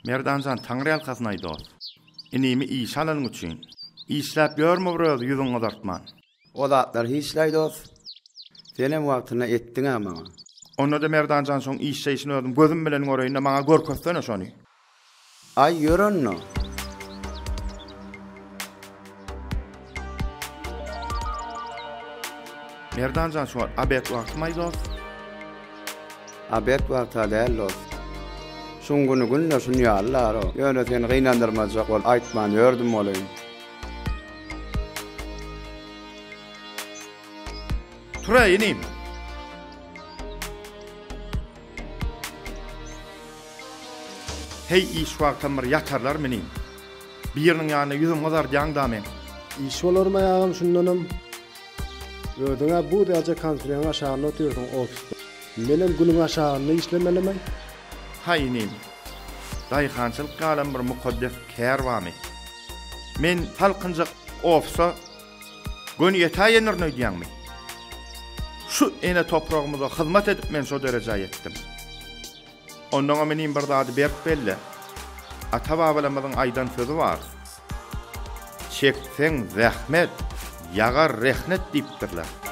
Merdan jan, taňryýalkasyn-aý dost. Inimi işe alanyň üçin. Işläp ýörme bir özi ýüzüňi gyzartman. O zatlar hiç-laý dost. Senem wagtynda etdiň-ä maňa. Onda-da Merdan jan şoň işleýşini özüm gözüm bilen göreýin-de maňa görkezsene şony. Aý ýör onda. Merdan jan şu wagt obed wagtymaý dost? Obed wagta däl dost. Şuň güni günde şun ýaly laro. Ýöne seni gynandyrmajak bolup aýtman ýördüm welin. Tur-aý inim. Heý iş wagtam bir ýatarlarmy inim. Biriniň ýanynda ýüzüňi gyzardýaň-da meň. Iş bolarmaý agam şundanam. Özüň-ä buz ýalyja konfreň aşagynda otyrsyň ofisde. Menem günüň aşagynda işlemelimaý? Haý inim. Daýhançylyk ýalam bir mukaddes kär barmy? Men salkynjak ofise göni ýetäýendirin öýdýäňmi? Şu ene topragymyza hyzmat edip men şo derejä ýetdim. Onnoňam inim bir zady berk belle. Ata-babalarymyzyň aýdan sözi bar. Çekseň zähmet, ýagar rehnet diýipdirler.